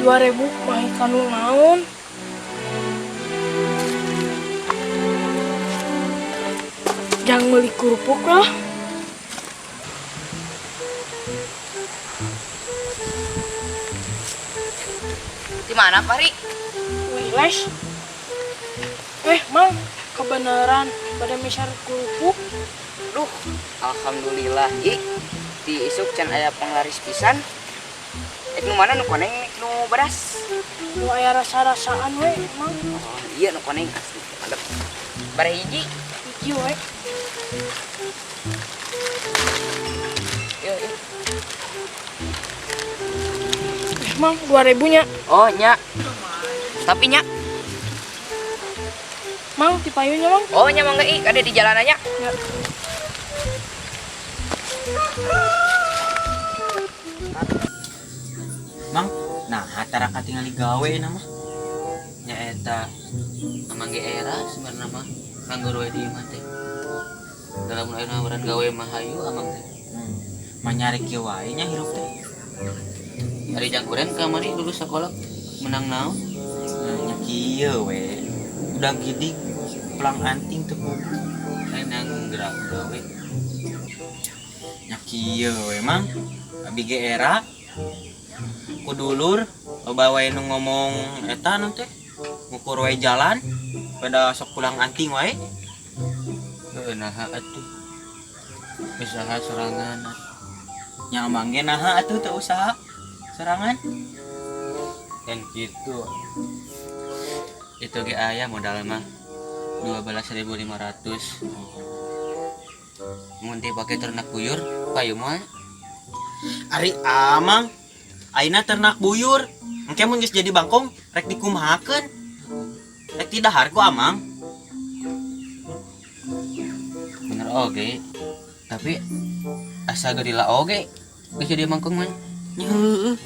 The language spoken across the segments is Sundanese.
2000 mah kanu naon? Jangan beli kerupuk lah. Di mana, Pak Ri? Wih, les. Mang, kebenaran pada misar kerupuk. Duh, alhamdulillah. Ih, di isuk can aya penglaris pisan. Nu mana nu koneng nu beras? Nu aya rasa-rasaan we, Mang. Oh, iya nu koneng asli. Mantap. Bare hiji. Hiji we. Yo, yo. Mang, 2000 nya. Oh, nya. Tapi nya. Mang, tipayunya, Mang. Oh, nya mangga ih, ada di jalanannya. Ya. Mang, nah hatara katingali gawe na mah. Nya eta amang ge era sebenarnya mah nganggur we di imah teh. Dalam aya nawaran gawe mah hayu amang teh. Mah nyari kieu wae nya hirup teh. Ari jangkuren kamari lulus sekolah menang naon? Nah, nya kieu we. Udah gidig pulang anting teu puguh. Lain nang gerak gawe. Nya kieu we Mang. Abi ge era ku dulur loba wae nu ngomong eta nu teh ngukur wae jalan pada sok pulang anting wae. Heuh, naha atuh usaha sorangan. Nya amang ge naha atuh teu usaha sorangan. Dan gitu itu ge aya modal mah 12.500. Mun dipake ternak buyur payu moal. Ari amang ayeuna ternak buyur engke mun geus jadi bangkong rek dikumahakeun? Rek didahar ku amang. Bener oge, tapi asa gerila oge geus jadi bangkong mah. Nya heueuh.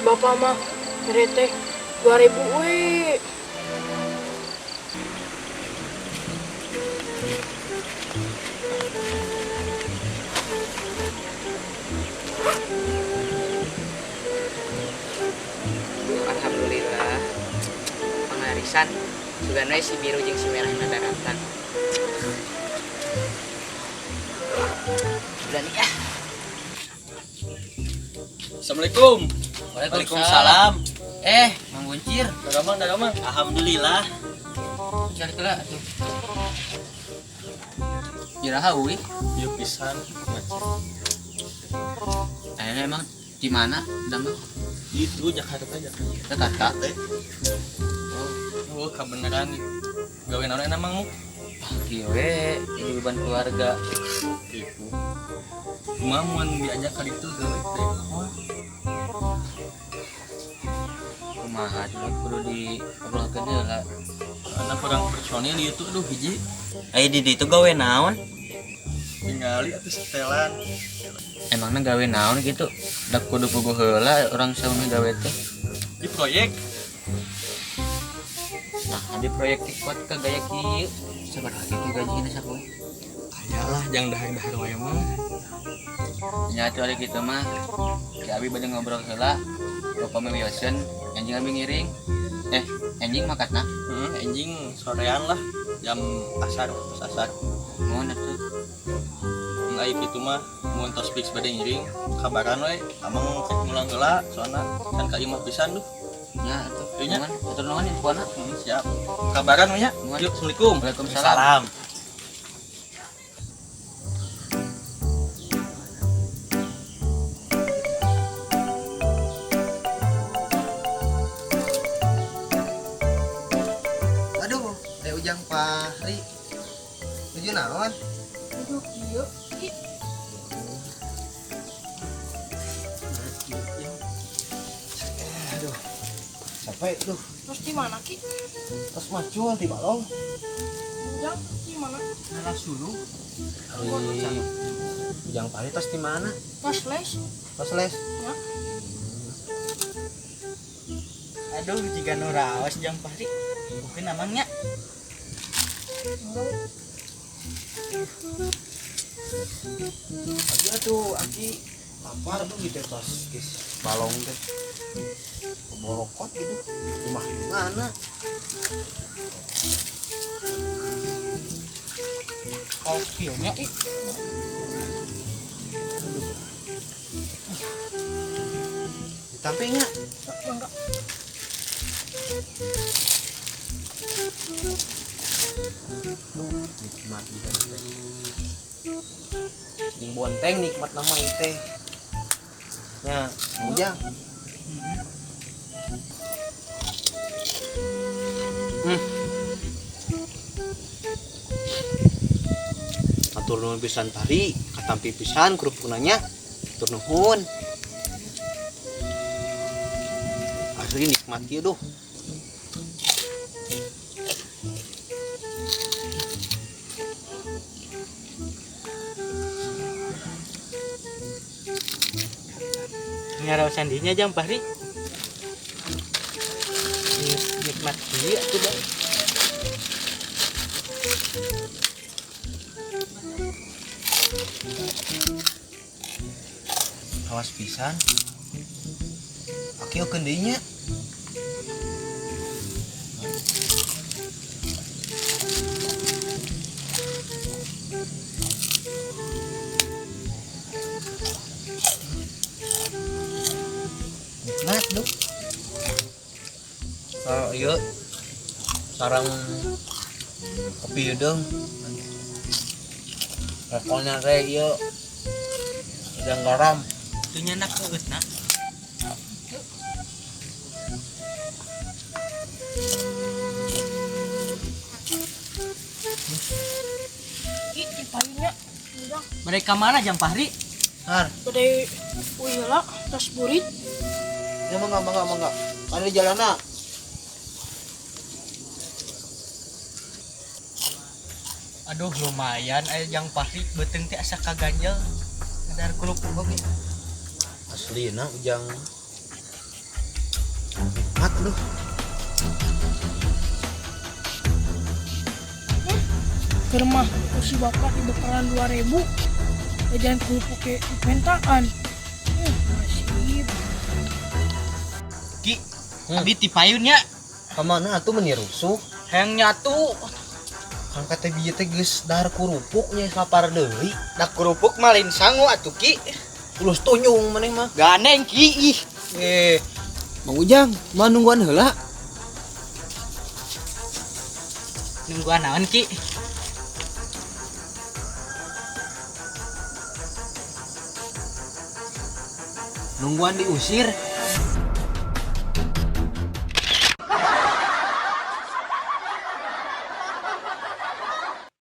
Bapak mah bere teh 2000 we. Alhamdulillah. Pengarisan sugana si biru jeung si merah na daratan. Udah nih ah. Assalamualaikum. Waalaikumsalam. Mang Buncir. Dagamang, dagamang. Alhamdulillah. Cari kela atuh. Iraha euy? Ieu pisan. Ayeuna emang di mana damang? Itu Jakarta, Jakarta. Jakarta. Oh, kabeneran gawe naon enak mangmu? Ah, kieu we, jadi beban keluarga. Gitu. Kumaha mun diajak ka ditu gawe teh? Kumaha tuh kudu diobrolkeun heula. Karena kurang personil ieu tuh aduh hiji. Aya di ditu gawe naon? Ningali atuh setelan. Emangna gawe naon gitu? Da kudu puguh heula urang sauna gawe teh. Di proyek. Nah, di proyek teh kuat ka gaya kieu. Sabaraha kieu gajina sapoe? Aya lah jang dahar-dahar wae mah. Nya atuh ari kitu mah. Ki abi bade ngobrol heula. Bapak mewioseun, anjing abi ngiring. Anjing makatna? Heeh, anjing sorean lah jam asar, tos asar. Mun atuh. Mun aya kitu mah mun tos fix bade ngiring, kabaran we, amang rek mulang heula soalna can ka imah pisan duh. Nya atuh. Ieu nya. Nuhun, atur nuhun infoana. Heeh, siap. Kabaran we nya. Nuhun. Yuk, Assalamualaikum. Waalaikumsalam. Salam. Aduh, Ujang Fahri. Nuju naon? Nuju kieu. Ih. Capek tuh. Terus di mana Ki? Terus macul di balong. Ujang di mana? Alah suluh. Ari Ujang Pari tos di mana? Tos les. Tos les. Ya. Aduh, jika nu raos Jang Pari. Mungkin amangnya. Aki atuh aki lapar tuh gitu tos geus balong teh. Borokot gitu. Rumah di mana? Kopinya ih. Ditampingnya. Mangga. Duh, nikmat gitu teh. Jeung bonteng nikmat nama ieu teh. Nya, Ujang. Atur nuhun pisan Pari, katampi pisan kerupukna nya. Atur nuhun. Asli nikmat ieu duh. Ngaraosan dinya Jang Pari. Nikmat kieu atuh da. Awas pisan. Aki okeun deui nya. Nikmat duh. Kalau ieu sarang kopi heudeung. Levelnya teh ieu udang garam. Teu nyandak heueutna. Ki di payunya. Ujang. Mereka mana Jang Pahri? Har, Bade uih heula tos burit. ya mangga mangga mangga. Ada di jalanna. Aduh lumayan aya Jang Pahri beuteung teh asa kaganjel. Ngadar kerupuk oge. Aslina Ujang. Nikmat duh. Ke rumah si bapak dibekalan 2000. Jajan kerupuk ke pentaan. Nasib. Ki, abi ti payun nya. Kamana atuh meuni rusuh? Hayang nyatu. Kan kata bieu teh geus dahar kerupuk nya lapar deui. Da kerupuk mah lain sangu atuh Ki. Ulus tunjung maneh mah. Gandeng Ki ih. Mang Ujang, mah nungguan heula. Nungguan naon Ki? Nungguan diusir.